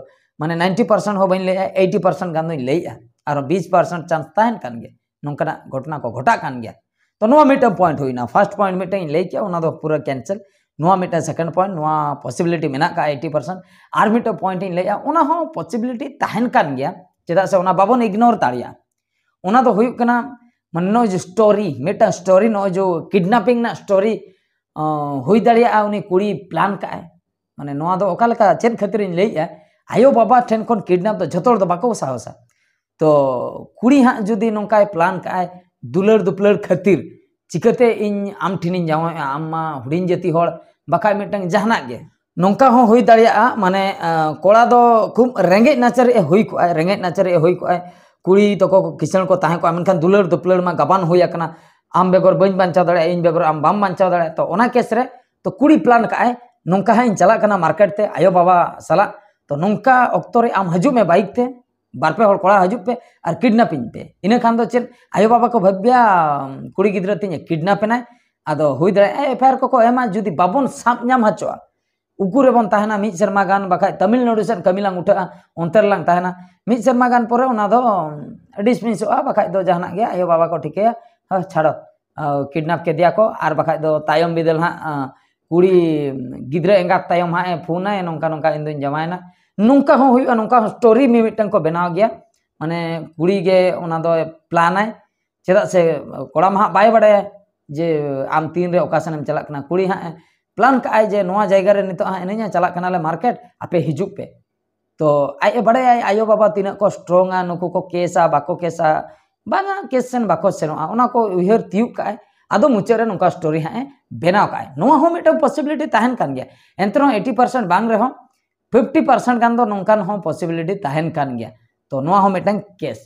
ᱢᱟᱱᱮ ᱱᱟᱭᱤᱱᱴᱤ ᱯᱟᱨᱥᱮᱱᱴ ᱦᱚᱸ ᱵᱟᱹᱧ ᱞᱟᱹᱭᱟ, ᱮᱭᱤᱴᱤ ᱯᱟᱨᱥᱮᱱᱴ ᱜᱟᱱ ᱫᱚᱧ ᱞᱟᱹᱭᱮᱜᱼᱟ, ᱟᱨ ᱵᱤᱥ ᱯᱟᱨᱥᱮᱱᱴ ᱪᱟᱱᱥ ᱛᱟᱦᱮᱱ ᱠᱟᱱ ᱜᱮᱭᱟ, ᱱᱚᱝᱠᱟᱱᱟᱜ ᱜᱷᱚᱴᱚᱱᱟ ᱠᱚ ᱜᱷᱚᱴᱟᱜ ᱠᱟᱱ ᱜᱮᱭᱟ᱾ ᱛᱚ ᱱᱚᱣᱟ ᱢᱤᱫᱴᱟᱝ ᱯᱚᱭᱮᱱᱴ ᱦᱩᱭᱱᱟ, ᱯᱷᱟᱨᱥᱴ ᱯᱚᱭᱮᱱᱴ ᱢᱤᱫᱴᱟᱝ ᱤᱧ ᱞᱟᱹᱭ ᱠᱮᱜᱼᱟ, ᱚᱱᱟ ᱫᱚ ᱯᱩᱨᱟᱹ ᱠᱮᱱᱥᱮᱞ᱾ ᱱᱚᱣᱟ ᱢᱤᱫᱴᱟᱝ ᱥᱮᱠᱮᱱᱰ ᱯᱚᱭᱮᱱᱴ, ᱱᱚᱣᱟ ᱯᱚᱥᱤᱵᱤᱞᱤᱴᱤ ᱢᱮᱱᱟᱜ ᱠᱟᱜᱼᱟ ᱮᱭᱤᱴᱤ ᱯᱟᱨᱥᱮᱱᱴ᱾ ᱟᱨ ᱢᱤᱫᱴᱟᱝ ᱯᱚᱭᱮᱱᱴ ᱤᱧ ᱞᱟᱹᱭᱮᱜᱼᱟ, ᱚᱱᱟ ᱦᱚᱸ ᱯᱚᱥᱤᱵᱤᱞᱤᱴᱤ ᱛᱟᱦᱮᱱ ᱠᱟᱱ ᱜᱮᱭᱟ, ᱪᱮᱫᱟᱜ ᱥᱮ ᱚᱱᱟ ᱵᱟᱵᱚᱱ ᱤᱜᱱᱳᱨ ᱫᱟᱲᱮᱭᱟᱜᱼᱟ᱾ ᱚᱱᱟ ᱫᱚ ᱦᱩᱭᱩᱜ ᱠᱟᱱᱟ, ᱢᱟᱱᱮ ᱱᱚᱜᱼᱚᱭ ᱡᱮ ᱥᱴᱳᱨᱤ, ᱢᱤᱫᱴᱟᱝ ᱥᱴᱳᱨᱤ, ᱱᱚᱜᱼᱚᱭ ᱡᱮ ᱠᱤᱰᱱᱟᱯᱤᱝ ᱨᱮᱱᱟᱜ ᱥᱴᱳᱨᱤ ᱦᱩᱭ ᱫᱟᱲᱮᱭᱟᱜᱼᱟ, ᱩᱱᱤ ᱠᱩᱲᱤ ᱯᱞᱟᱱ ᱠᱟᱜᱼᱟᱭ᱾ ᱢᱟᱱᱮ ᱱᱚᱣᱟ ᱫᱚ ᱚᱠᱟ ᱞᱮᱠᱟ, ᱪᱮᱫ ᱠᱷᱟᱹᱛᱤᱨᱤᱧ ᱞᱟᱹᱭᱮᱜᱼᱟ, ᱟᱭᱳ ᱵᱟᱵᱟ ᱴᱷᱮᱱ ᱠᱷᱚᱱ ᱠᱤᱰᱱᱟᱯ ᱫᱚ ᱡᱷᱚᱛᱚ ᱦᱚᱲ ᱫᱚ ᱵᱟᱠᱚ ᱥᱟᱦᱚᱥᱟ᱾ ᱛᱚ ᱠᱩᱲᱤ ᱦᱟᱸᱜ ᱡᱩᱫᱤ ᱱᱚᱝᱠᱟᱭ ᱯᱞᱟᱱ ᱠᱟᱜᱼᱟᱭ ᱫᱩᱞᱟᱹᱲ ᱫᱩᱯᱞᱟᱹᱲ ᱠᱷᱟᱹᱛᱤᱨ, ᱪᱤᱠᱟᱹᱛᱮ ᱤᱧ ᱟᱢ ᱴᱷᱮᱱᱤᱧ ᱡᱟᱶᱟᱭᱚᱜᱼᱟ, ᱟᱢ ᱢᱟ ᱦᱩᱰᱤᱧ ᱡᱟᱹᱛᱤ ᱦᱚᱲ, ᱵᱟᱠᱷᱟᱡ ᱢᱤᱫᱴᱟᱝ ᱡᱟᱦᱟᱱᱟᱜ ᱜᱮ ᱱᱚᱝᱠᱟ ᱦᱚᱸ ᱦᱩᱭ ᱫᱟᱲᱮᱭᱟᱜᱼᱟ᱾ ᱢᱟᱱᱮ ᱟᱸ, ᱠᱚᱲᱟ ᱫᱚ ᱠᱷᱩᱵ ᱨᱮᱸᱜᱮᱡ ᱱᱟᱪᱟᱨ ᱮ ᱦᱩᱭ ᱠᱚᱜᱼᱟᱭ, ᱨᱮᱸᱜᱮᱡ ᱱᱟᱪᱟᱨ ᱮ ᱦᱩᱭ ᱠᱚᱜᱼᱟᱭ, ᱠᱩᱲᱤ ᱛᱟᱠᱚ ᱠᱤᱥᱟᱹᱬ ᱠᱚ ᱛᱟᱦᱮᱸ ᱠᱚᱜᱼᱟ, ᱢᱮᱱᱠᱷᱟᱱ ᱫᱩᱞᱟᱹᱲ ᱫᱩᱯᱞᱟᱹᱲ ᱢᱟ ᱜᱟᱵᱟᱱ ᱦᱩᱭ ᱟᱠᱟᱱᱟ, ᱟᱢ ᱵᱮᱜᱚᱨ ᱵᱟᱹᱧ ᱵᱟᱧᱪᱟᱣ ᱫᱟᱲᱮᱭᱟᱜᱼᱟ, ᱤᱧ ᱵᱮᱜᱚᱨ ᱟᱢ ᱵᱟᱢ ᱵᱟᱧᱪᱟᱣ ᱫᱟᱲᱮᱭᱟᱜᱼᱟ᱾ ᱛᱚ ᱚᱱᱟ ᱠᱮᱥ ᱨᱮ ᱛᱚ ᱠᱩᱲᱤ ᱯᱞᱟᱱ ᱠᱟᱜᱼᱟᱭ, ᱱᱚᱝᱠᱟ ᱦᱟᱸᱜ ᱤᱧ ᱪᱟᱞᱟᱜ ᱠᱟᱱᱟ ᱢᱟᱨᱠᱮᱴ ᱛᱮ ᱟᱭᱳ ᱵᱟᱵᱟ ᱥᱟᱞᱟᱜ, ᱛᱚ ᱱᱚᱝᱠᱟ ᱚᱠᱛᱚ ᱨᱮ ᱟᱢ ᱦᱤᱡᱩᱜ ᱢᱮ ᱵᱟᱭᱤᱠ ᱛᱮ, ᱵᱟᱨ ᱯᱮ ᱦᱚᱲ ᱠᱚᱲᱟ ᱦᱤᱡᱩᱜ ᱯᱮ ᱟᱨ ᱠᱤᱰᱱᱟᱯᱤᱧ ᱯᱮ᱾ ᱤᱱᱟᱹ ᱠᱷᱟᱱ ᱫᱚ ᱪᱮᱫ, ᱟᱭᱳ ᱵᱟᱵᱟ ᱠᱚ ᱵᱷᱟᱹᱵᱤᱭᱟ ᱠᱩᱲᱤ ᱜᱤᱫᱽᱨᱟᱹ ᱛᱤᱧ ᱠᱤᱰᱱᱟᱯ ᱮᱱᱟᱭ, ᱟᱫᱚ ᱦᱩᱭ ᱫᱟᱲᱮᱭᱟᱜᱼᱟ ᱮᱯᱷ ᱟᱭ ᱟᱨ ᱠᱚᱠᱚ ᱮᱢᱟ, ᱡᱩᱫᱤ ᱵᱟᱵᱚᱱ ᱥᱟᱵ ᱧᱟᱢ ᱦᱚᱪᱚᱜᱼᱟ᱾ ᱩᱠᱩ ᱨᱮᱵᱚᱱ ᱛᱟᱦᱮᱱᱟ ᱢᱤᱫ ᱥᱮᱨᱢᱟ ᱜᱟᱱ, ᱵᱟᱠᱷᱟᱡ ᱛᱟᱢᱤᱞᱱᱟᱲᱩ ᱥᱮᱫ ᱠᱟᱹᱢᱤ ᱞᱟᱝ ᱩᱴᱷᱟᱹᱜᱼᱟ, ᱚᱱᱛᱮ ᱨᱮᱞᱟᱝ ᱛᱟᱦᱮᱱᱟ᱾ ᱢᱤᱫ ᱥᱮᱨᱢᱟ ᱜᱟᱱ ᱯᱚᱨᱮ ᱚᱱᱟ ᱫᱚ ᱰᱤᱥᱢᱤᱥᱚᱜᱼᱟ, ᱵᱟᱠᱷᱟᱡ ᱫᱚ ᱡᱟᱦᱟᱱᱟᱜ ᱜᱮ ᱟᱭᱳ ᱵᱟᱵᱟ ᱠᱚ ᱴᱷᱤᱠᱟᱹᱭᱟ, ᱦᱮᱸ, ᱪᱷᱟᱲᱚ, ᱟᱨ ᱠᱤᱰᱱᱟᱯ ᱠᱮᱫᱮᱭᱟ ᱠᱚ, ᱟᱨ ᱵᱟᱠᱷᱟᱡ ᱫᱚ ᱛᱟᱭᱚᱢ ᱵᱤᱫᱟᱹᱞ ᱦᱟᱸᱜ, ᱟᱸ, ᱠᱩᱲᱤ ᱜᱤᱫᱽᱨᱟᱹ ᱮᱸᱜᱟᱛ ᱛᱟᱭᱚᱢ ᱦᱟᱸᱜ ᱮ ᱯᱷᱳᱱᱟᱭ, ᱱᱚᱝᱠᱟ ᱱᱚᱝᱠᱟ ᱤᱧ ᱫᱩᱧ ᱡᱟᱶᱟᱭᱮᱱᱟ᱾ ᱱᱚᱝᱠᱟ ᱦᱚᱸ ᱦᱩᱭᱩᱜᱼᱟ, ᱱᱚᱝᱠᱟ ᱦᱚᱸ ᱥᱴᱳᱨᱤ ᱢᱤᱢᱤᱫᱴᱟᱝ ᱠᱚ ᱵᱮᱱᱟᱣ ᱜᱮᱭᱟ, ᱢᱟᱱᱮ ᱠᱩᱲᱤ ᱜᱮ ᱚᱱᱟ ᱫᱚᱭ ᱯᱞᱟᱱᱟᱭ, ᱪᱮᱫᱟᱜ ᱥᱮ ᱠᱚᱲᱟ ᱢᱟ ᱦᱟᱸᱜ ᱵᱟᱭ ᱵᱟᱲᱟᱭᱟ ᱡᱮ ᱟᱢ ᱛᱤᱱᱨᱮ ᱚᱠᱟ ᱥᱮᱱ ᱮᱢ ᱪᱟᱞᱟᱜ ᱠᱟᱱᱟ᱾ ᱠᱩᱲᱤ ᱦᱟᱸᱜ ᱯᱞᱟᱱ ᱠᱟᱜᱼᱟᱭ ᱡᱮ ᱱᱚᱣᱟ ᱡᱟᱭᱜᱟ ᱨᱮ ᱱᱤᱛᱚᱜ ᱦᱟᱸᱜ ᱮᱱᱮᱡ ᱪᱟᱞᱟᱜ ᱠᱟᱱᱟᱞᱮ ᱢᱟᱨᱠᱮᱴ, ᱟᱯᱮ ᱦᱤᱡᱩᱜ ᱯᱮ᱾ ᱛᱚ ᱟᱡ ᱮ ᱵᱟᱲᱟᱭᱟᱭ ᱟᱭᱳᱼᱵᱟᱵᱟ ᱛᱤᱱᱟᱹᱜ ᱠᱚ ᱥᱴᱨᱚᱝᱟ, ᱱᱩᱠᱩ ᱠᱚ ᱠᱮᱥᱟ ᱵᱟᱠᱚ ᱠᱮᱥᱟ, ᱵᱟᱝᱟ ᱠᱮᱥ ᱥᱮᱱ ᱵᱟᱠᱚ ᱥᱮᱱᱚᱜᱼᱟ, ᱚᱱᱟ ᱠᱚ ᱩᱭᱦᱟᱹᱨ ᱛᱤᱭᱩᱜ ᱠᱟᱜᱼᱟᱭ᱾ ᱟᱫᱚ ᱢᱩᱪᱟᱹᱫ ᱨᱮ ᱱᱚᱝᱠᱟ ᱥᱴᱳᱨᱤ ᱦᱟᱸᱜ ᱮ ᱵᱮᱱᱟᱣ ᱠᱟᱜᱼᱟᱭ᱾ ᱱᱚᱣᱟ ᱦᱚᱸ ᱢᱤᱫᱴᱟᱝ ᱯᱚᱥᱤᱵᱤᱞᱤᱴᱤ ᱛᱟᱦᱮᱱ ᱠᱟᱱ ᱜᱮᱭᱟ᱾ ᱮᱱᱛᱮ ᱨᱮᱦᱚᱸ ᱮᱭᱤᱴᱤ ᱯᱟᱨᱥᱮᱱᱴ ᱵᱟᱝ ᱨᱮᱦᱚᱸ ᱯᱷᱤᱯᱴᱤ ᱯᱟᱨᱥᱮᱱᱴ ᱜᱟᱱ ᱫᱚ ᱱᱚᱝᱠᱟᱱ ᱦᱚᱸ ᱯᱚᱥᱤᱵᱤᱞᱤᱴᱤ ᱛᱟᱦᱮᱱ ᱠᱟᱱ ᱜᱮᱭᱟ᱾ ᱛᱚ ᱱᱚᱣᱟ ᱦᱚᱸ ᱢᱤᱫᱴᱟᱝ ᱠᱮᱥ᱾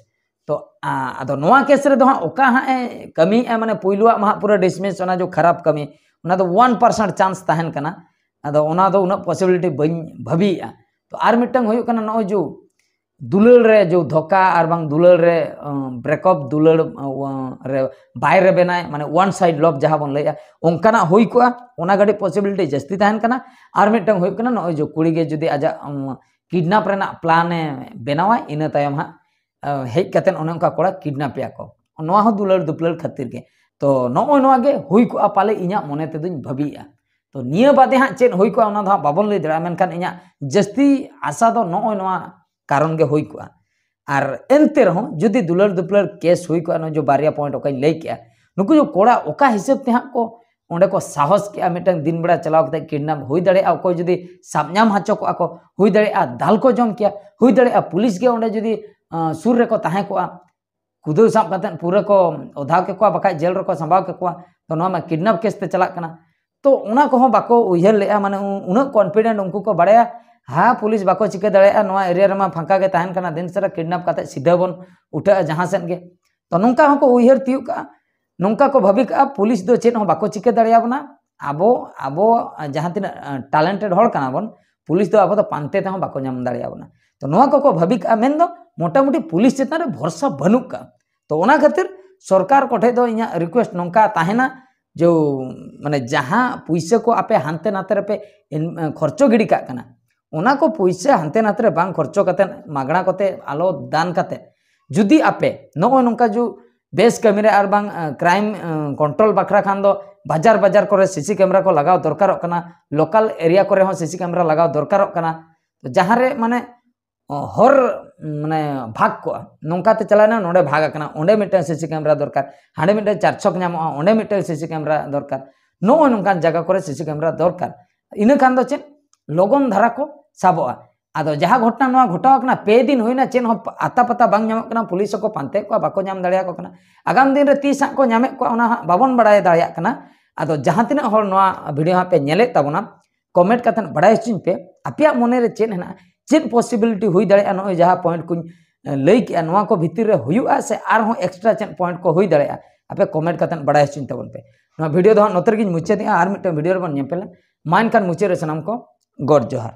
ᱛᱚ ᱟ, ᱟᱫᱚ ᱱᱚᱣᱟ ᱠᱮᱥ ᱨᱮᱫᱚ ᱦᱟᱸᱜ ᱚᱠᱟ ᱦᱟᱸᱜ ᱮ ᱠᱟᱹᱢᱤᱭᱮᱫᱼᱟ, ᱢᱟᱱᱮ ᱯᱩᱭᱞᱩᱣᱟᱜ ᱢᱟ ᱦᱟᱸᱜ ᱯᱩᱨᱟᱹ ᱰᱤᱥᱢᱤᱥ, ᱚᱱᱟ ᱡᱚ ᱠᱷᱟᱨᱟᱯ ᱠᱟᱹᱢᱤ, ᱚᱱᱟ ᱫᱚ ᱚᱣᱟᱱ ᱯᱟᱨᱥᱮᱱᱴ ᱪᱟᱱᱥ ᱛᱟᱦᱮᱱ ᱠᱟᱱᱟ᱾ ᱟᱫᱚ ᱚᱱᱟ ᱫᱚ ᱩᱱᱟᱹᱜ ᱯᱚᱥᱤᱵᱤᱞᱤᱴᱤ ᱵᱟᱹᱧ ᱵᱷᱟᱹᱵᱤᱭᱮᱫᱼᱟ᱾ ᱛᱚ ᱟᱨ ᱢᱤᱫᱴᱟᱝ ᱦᱩᱭᱩᱜ ᱠᱟᱱᱟ ᱱᱚᱜᱼᱚᱭ ᱡᱚ ᱫᱩᱞᱟᱹᱲ ᱨᱮ ᱡᱚ ᱫᱷᱳᱠᱟ ᱟᱨ ᱵᱟᱝ ᱫᱩᱞᱟᱹᱲ ᱨᱮ ᱵᱨᱮᱠᱚᱯ, ᱫᱩᱞᱟᱹᱲ ᱨᱮ ᱵᱟᱭ ᱨᱮᱵᱮᱱᱟᱭ, ᱢᱟᱱᱮ ᱚᱣᱟᱱ ᱥᱟᱭᱤᱰ ᱞᱚᱵᱷ ᱡᱟᱦᱟᱸ ᱵᱚᱱ ᱞᱟᱹᱭᱮᱫᱼᱟ, ᱚᱱᱠᱟᱱᱟᱜ ᱦᱩᱭ ᱠᱚᱜᱼᱟ, ᱚᱱᱟ ᱠᱟᱹᱴᱤᱡ ᱯᱚᱥᱤᱵᱤᱞᱤᱴᱤ ᱡᱟᱹᱥᱛᱤ ᱛᱟᱦᱮᱱ ᱠᱟᱱᱟ᱾ ᱟᱨ ᱢᱤᱫᱴᱟᱝ ᱦᱩᱭᱩᱜ ᱠᱟᱱᱟ ᱱᱚᱜᱼᱚᱭ ᱡᱚ ᱠᱩᱲᱤ ᱜᱮ ᱡᱩᱫᱤ ᱟᱡᱟᱜ ᱠᱤᱰᱱᱟᱯ ᱨᱮᱱᱟᱜ ᱯᱞᱟᱱ ᱮ ᱵᱮᱱᱟᱣᱟ, ᱤᱱᱟᱹ ᱛᱟᱭᱚᱢ ᱦᱟᱸᱜ ᱦᱮᱡ ᱠᱟᱛᱮᱫ ᱚᱱᱮ ᱚᱱᱠᱟ ᱠᱚᱲᱟ ᱠᱤᱰᱱᱟᱯ ᱮᱭᱟ ᱠᱚ, ᱱᱚᱣᱟ ᱦᱚᱸ ᱫᱩᱞᱟᱹᱲ ᱫᱩᱯᱞᱟᱹᱲ ᱠᱷᱟᱹᱛᱤᱨ ᱜᱮ᱾ ᱛᱚ ᱱᱚᱜᱼᱚᱭ ᱱᱚᱣᱟ ᱜᱮ ᱦᱩᱭ ᱠᱚᱜᱼᱟ ᱯᱟᱞᱮ, ᱤᱧᱟᱹᱜ ᱢᱚᱱᱮ ᱛᱮᱫᱚᱧ ᱵᱷᱟᱹᱵᱤᱭᱮᱫᱼᱟ᱾ ᱛᱚ ᱱᱤᱭᱟᱹ ᱵᱟᱫᱮ ᱦᱟᱸᱜ ᱪᱮᱫ ᱦᱩᱭ ᱠᱚᱜᱼᱟ ᱚᱱᱟ ᱫᱚ ᱦᱟᱸᱜ ᱵᱟᱵᱚᱱ ᱞᱟᱹᱭ ᱫᱟᱲᱮᱭᱟᱜᱼᱟ, ᱢᱮᱱᱠᱷᱟᱱ ᱤᱧᱟᱹᱜ ᱡᱟᱹᱥᱛᱤ ᱟᱥᱟ ᱫᱚ ᱱᱚᱜᱼᱚᱭ ᱱᱚᱣᱟ ᱠᱟᱨᱚᱱ ᱜᱮ ᱦᱩᱭ ᱠᱚᱜᱼᱟ᱾ ᱟᱨ ᱮᱱᱛᱮ ᱨᱮᱦᱚᱸ ᱡᱩᱫᱤ ᱫᱩᱞᱟᱹᱲ ᱫᱩᱯᱞᱟᱹᱲ ᱠᱮᱥ ᱦᱩᱭ ᱠᱚᱜᱼᱟ, ᱱᱚᱜᱼᱚᱭ ᱡᱮ ᱵᱟᱨᱭᱟ ᱯᱚᱭᱮᱱᱴ ᱚᱠᱟᱧ ᱞᱟᱹᱭ ᱠᱮᱜᱼᱟ, ᱱᱩᱠᱩ ᱡᱮ ᱠᱚᱲᱟ ᱚᱠᱟ ᱦᱤᱥᱟᱹᱵ ᱛᱮ ᱦᱟᱸᱜ ᱠᱚ ᱚᱸᱰᱮ ᱠᱚ ᱥᱟᱦᱚᱥ ᱠᱮᱜᱼᱟ, ᱢᱤᱫᱴᱟᱝ ᱫᱤᱱ ᱵᱮᱲᱟ ᱪᱟᱞᱟᱣ ᱠᱟᱛᱮ ᱠᱤᱰᱱᱟᱯ ᱦᱩᱭ ᱫᱟᱲᱮᱭᱟᱜᱼᱟ, ᱚᱠᱚᱭ ᱡᱩᱫᱤ ᱥᱟᱵ ᱧᱟᱢ ᱦᱚᱪᱚ ᱠᱚᱜᱼᱟ ᱠᱚ, ᱦᱩᱭ ᱫᱟᱲᱮᱭᱟᱜᱼᱟ ᱫᱟᱞ ᱠᱚ ᱡᱚᱢ ᱠᱮᱭᱟ, ᱦᱩᱭ ᱫᱟᱲᱮᱭᱟᱜᱼᱟ ᱯᱩᱞᱤᱥ ᱜᱮ ᱚᱸᱰᱮ ᱡᱩᱫᱤ ᱟᱸ, ᱥᱩᱨ ᱨᱮᱠᱚ ᱛᱟᱦᱮᱸ ᱠᱚᱜᱼᱟ, ᱠᱩᱫᱟᱹᱣ ᱥᱟᱵ ᱠᱟᱛᱮᱫ ᱯᱩᱨᱟᱹ ᱠᱚ ᱚᱫᱷᱟᱣ ᱠᱮᱠᱚᱣᱟ, ᱵᱟᱠᱷᱟᱡ ᱡᱮᱞ ᱨᱮᱠᱚ ᱥᱟᱢᱵᱟᱣ ᱠᱮᱠᱚᱣᱟ᱾ ᱛᱚ ᱱᱚᱣᱟ ᱢᱟ ᱠᱤᱰᱱᱟᱯ ᱠᱮᱥ ᱛᱮ ᱪᱟᱞᱟᱜ ᱠᱟᱱᱟ᱾ ᱛᱚ ᱚᱱᱟ ᱠᱚᱦᱚᱸ ᱵᱟᱠᱚ ᱩᱭᱦᱟᱹᱨ ᱞᱮᱜᱼᱟ, ᱢᱟᱱᱮ ᱩ-, ᱩᱱᱟᱹᱜ ᱠᱚᱱᱯᱷᱤᱰᱮᱱᱴ ᱩᱱᱠᱩ ᱠᱚ ᱵᱟᱲᱟᱭᱟ, ᱦᱮᱸ ᱯᱩᱞᱤᱥ ᱵᱟᱠᱚ ᱪᱤᱠᱟᱹ ᱫᱟᱲᱮᱭᱟᱜᱼᱟ, ᱱᱚᱣᱟ ᱮᱨᱤᱭᱟ ᱨᱮᱢᱟ ᱯᱷᱟᱸᱠᱟ ᱜᱮ ᱛᱟᱦᱮᱱ ᱠᱟᱱᱟ, ᱫᱤᱱ ᱥᱟᱨᱟ ᱠᱤᱰᱱᱟᱯ ᱠᱟᱛᱮᱫ ᱥᱤᱫᱷᱟᱹ ᱵᱚᱱ ᱩᱴᱷᱟᱹᱜᱼᱟ ᱡᱟᱦᱟᱸ ᱥᱮᱫ ᱜᱮ᱾ ᱛᱚ ᱱᱚᱝᱠᱟ ᱦᱚᱸᱠᱚ ᱩᱭᱦᱟᱹᱨ ᱛᱤᱭᱳᱜ ᱠᱟᱜᱼᱟ, ᱱᱚᱝᱠᱟ ᱠᱚ ᱵᱷᱟᱹᱵᱤ ᱠᱟᱜᱼᱟ, ᱯᱩᱞᱤᱥ ᱫᱚ ᱪᱮᱫ ᱦᱚᱸ ᱵᱟᱠᱚ ᱪᱤᱠᱟᱹ ᱫᱟᱲᱮᱭᱟᱵᱚᱱᱟ, ᱟᱵᱚ, ᱟᱵᱚ ᱡᱟᱦᱟᱸ ᱛᱤᱱᱟᱹᱜ ᱴᱮᱞᱮᱱᱴᱮᱰ ᱦᱚᱲ ᱠᱟᱱᱟ ᱵᱚᱱ, ᱯᱩᱞᱤᱥ ᱫᱚ ᱟᱵᱚ ᱫᱚ ᱯᱟᱱᱛᱮ ᱛᱮᱦᱚᱸ ᱵᱟᱠᱚ ᱧᱟᱢ ᱫᱟᱲᱮᱭᱟᱵᱚᱱᱟ᱾ ᱛᱚ ᱱᱚᱣᱟ ᱠᱚᱠᱚ ᱵᱷᱟᱹᱵᱤ ᱠᱟᱜᱼᱟ, ᱢᱮᱱᱫᱚ ᱢᱚᱴᱟᱢᱩᱴᱤ ᱯᱩᱞᱤᱥ ᱪᱮᱛᱟᱱ ᱨᱮ ᱵᱷᱚᱨᱥᱟ ᱵᱟᱹᱱᱩᱜ ᱠᱟᱜᱼᱟ᱾ ᱛᱚ ᱚᱱᱟ ᱠᱷᱟᱹᱛᱤᱨ ᱥᱚᱨᱠᱟᱨ ᱠᱚᱴᱷᱮᱡ ᱫᱚ ᱤᱧᱟᱹᱜ ᱨᱤᱠᱩᱭᱮᱥᱴ ᱱᱚᱝᱠᱟ ᱛᱟᱦᱮᱱᱟ, ᱡᱮ ᱢᱟᱱᱮ ᱡᱟᱦᱟᱸ ᱯᱩᱭᱥᱟᱹ ᱠᱚ ᱟᱯᱮ ᱦᱟᱱᱛᱮ ᱱᱟᱛᱮ ᱨᱮᱯᱮ ᱤᱱ-, ᱠᱷᱚᱨᱪᱚ ᱜᱤᱰᱤ ᱠᱟᱜ ᱠᱟᱱᱟ, ᱚᱱᱟ ᱠᱚ ᱯᱩᱭᱥᱟᱹ ᱦᱟᱱᱛᱮ ᱱᱟᱛᱮ ᱨᱮ ᱵᱟᱝ ᱠᱷᱚᱨᱪᱚ ᱠᱟᱛᱮ, ᱢᱟᱜᱽᱱᱟ ᱠᱚᱛᱮ ᱟᱞᱚ ᱫᱟᱱ ᱠᱟᱛᱮ, ᱡᱩᱫᱤ ᱟᱯᱮ ᱱᱚᱜᱼᱚᱭ ᱱᱚᱝᱠᱟ ᱡᱩ ᱵᱮᱥ ᱠᱟᱹᱢᱤ ᱨᱮ ᱟᱨ ᱵᱟᱝ, ᱟᱸ, ᱠᱨᱟᱭᱤᱢ, ᱟᱸ, ᱠᱚᱱᱴᱨᱳᱞ ᱵᱟᱠᱷᱨᱟ ᱠᱷᱟᱱ ᱫᱚ ᱵᱟᱡᱟᱨ ᱵᱟᱡᱟᱨ ᱠᱚᱨᱮ ᱥᱤᱥᱤ ᱠᱮᱢᱮᱨᱟ ᱠᱚ ᱞᱟᱜᱟᱣ ᱫᱚᱨᱠᱟᱨᱚᱜ ᱠᱟᱱᱟ, ᱞᱳᱠᱟᱞ ᱮᱨᱤᱭᱟ ᱠᱚᱨᱮ ᱦᱚᱸ ᱥᱤᱥᱤ ᱠᱮᱢᱮᱨᱟ ᱞᱟᱜᱟᱣ ᱫᱚᱨᱠᱟᱨᱚᱜ ᱠᱟᱱᱟ᱾ ᱛᱚ ᱡᱟᱦᱟᱸ ᱨᱮ ᱢᱟᱱᱮ, ᱚ, ᱦᱚᱨ, ᱢᱟᱱᱮ ᱵᱷᱟᱜᱽ ᱠᱚᱜᱼᱟ, ᱱᱚᱝᱠᱟ ᱛᱮ ᱪᱟᱞᱟᱣᱮᱱᱟ, ᱱᱚᱰᱮ ᱵᱷᱟᱜᱽ ᱟᱠᱟᱱᱟ, ᱚᱸᱰᱮ ᱢᱤᱫᱴᱟᱝ ᱥᱤᱥᱤ ᱠᱮᱢᱮᱨᱟ ᱫᱚᱨᱠᱟᱨ, ᱦᱟᱸᱰᱮ ᱢᱤᱫᱴᱟᱝ ᱪᱟᱨ ᱪᱷᱚᱠ ᱧᱟᱢᱚᱜᱼᱟ, ᱚᱸᱰᱮ ᱢᱤᱫᱴᱟᱝ ᱥᱤᱥᱤ ᱠᱮᱢᱮᱨᱟ ᱫᱚᱨᱠᱟᱨ᱾ ᱱᱚᱜᱼᱚᱭ ᱱᱚᱝᱠᱟᱱ ᱡᱟᱭᱜᱟ ᱠᱚᱨᱮ ᱥᱤᱥᱤ ᱠᱮᱢᱮᱨᱟ ᱫᱚᱨᱠᱟᱨ᱾ ᱤᱱᱟᱹ ᱠᱷᱟᱱ ᱫᱚ ᱪᱮᱫ, ᱞᱚᱜᱚᱱ ᱫᱷᱟᱨᱟ ᱠᱚ ᱥᱟᱵᱚᱜᱼᱟ᱾ ᱟᱫᱚ ᱡᱟᱦᱟᱸ ᱜᱷᱚᱴᱚᱱᱟ ᱱᱚᱣᱟ ᱜᱷᱚᱴᱟᱣ ᱟᱠᱟᱱᱟ, ᱯᱮ ᱫᱤᱱ ᱦᱩᱭᱱᱟ, ᱪᱮᱫ ᱦᱚᱸ ᱟᱛᱟ ᱯᱟᱛᱟ ᱵᱟᱝ ᱧᱟᱢᱚᱜ ᱠᱟᱱᱟ, ᱯᱩᱞᱤᱥ ᱦᱚᱸᱠᱚ ᱯᱟᱱᱛᱮᱭᱮᱫ ᱠᱚᱣᱟ, ᱵᱟᱠᱚ ᱧᱟᱢ ᱫᱟᱲᱮᱭᱟᱠᱚ ᱠᱟᱱᱟ᱾ ᱟᱜᱟᱢ ᱫᱤᱱ ᱨᱮ ᱛᱤᱥ ᱦᱟᱸᱜ ᱠᱚ ᱧᱟᱢᱮᱫ ᱠᱚᱣᱟ, ᱚᱱᱟ ᱦᱟᱸᱜ ᱵᱟᱵᱚᱱ ᱵᱟᱲᱟᱭ ᱫᱟᱲᱮᱭᱟᱜ ᱠᱟᱱᱟ᱾ ᱟᱫᱚ ᱡᱟᱦᱟᱸ ᱛᱤᱱᱟᱹᱜ ᱦᱚᱲ ᱱᱚᱣᱟ ᱵᱷᱤᱰᱤᱭᱳ ᱦᱟᱸᱜ ᱯᱮ ᱧᱮᱞᱮᱫ ᱛᱟᱵᱚᱱᱟ, ᱠᱚᱢᱮᱱᱴ ᱠᱟᱛᱮᱫ ᱵᱟᱲᱟᱭ ᱦᱚᱪᱚᱧ ᱯᱮ, ᱟᱯᱮᱭᱟᱜ ᱢᱚᱱᱮ ᱨᱮ ᱪᱮᱫ ᱦᱮᱱᱟᱜᱼᱟ, ᱪᱮᱫ ᱯᱚᱥᱤᱵᱤᱞᱤᱴᱤ ᱦᱩᱭ ᱫᱟᱲᱮᱭᱟᱜᱼᱟ, ᱱᱚᱜᱼᱚᱭ ᱡᱟᱦᱟᱸ ᱯᱚᱭᱮᱱᱴ ᱠᱚᱧ ᱞᱟᱹᱭ ᱠᱮᱜᱼᱟ, ᱱᱚᱣᱟ ᱠᱚ ᱵᱷᱤᱛᱤᱨ ᱨᱮ ᱦᱩᱭᱩᱜᱼᱟ ᱥᱮ ᱟᱨᱦᱚᱸ ᱮᱠᱥᱴᱨᱟ ᱪᱮᱫ ᱯᱚᱭᱮᱱᱴ ᱠᱚ ᱦᱩᱭ ᱫᱟᱲᱮᱭᱟᱜᱼᱟ, ᱟᱯᱮ ᱠᱚᱢᱮᱱᱴ ᱠᱟᱛᱮᱫ ᱵᱟᱲᱟᱭ ᱦᱚᱪᱚᱧ ᱛᱟᱵᱚᱱ ᱯᱮ᱾ ᱱᱚᱣᱟ ᱵᱷᱤᱰᱤᱭᱳ ᱫᱚ ᱦᱟᱸᱜ ᱱᱚᱛᱮ ᱨᱮᱜᱮᱧ ᱢᱩᱪᱟᱹᱫᱮᱜᱼᱟ, ᱟᱨ ᱢᱤᱫᱴᱟᱝ ᱵᱷᱤᱰᱤᱭᱳ ᱨᱮᱵᱚᱱ ᱧᱮᱯᱮᱞᱟ᱾ ᱢᱟ ᱮᱱᱠᱷᱟᱱ ᱢᱩᱪᱟᱹᱫ ᱨᱮ ᱥᱟᱱᱟᱢ ᱠᱚ ᱜᱚᱰ ᱡᱚᱦᱟᱨ᱾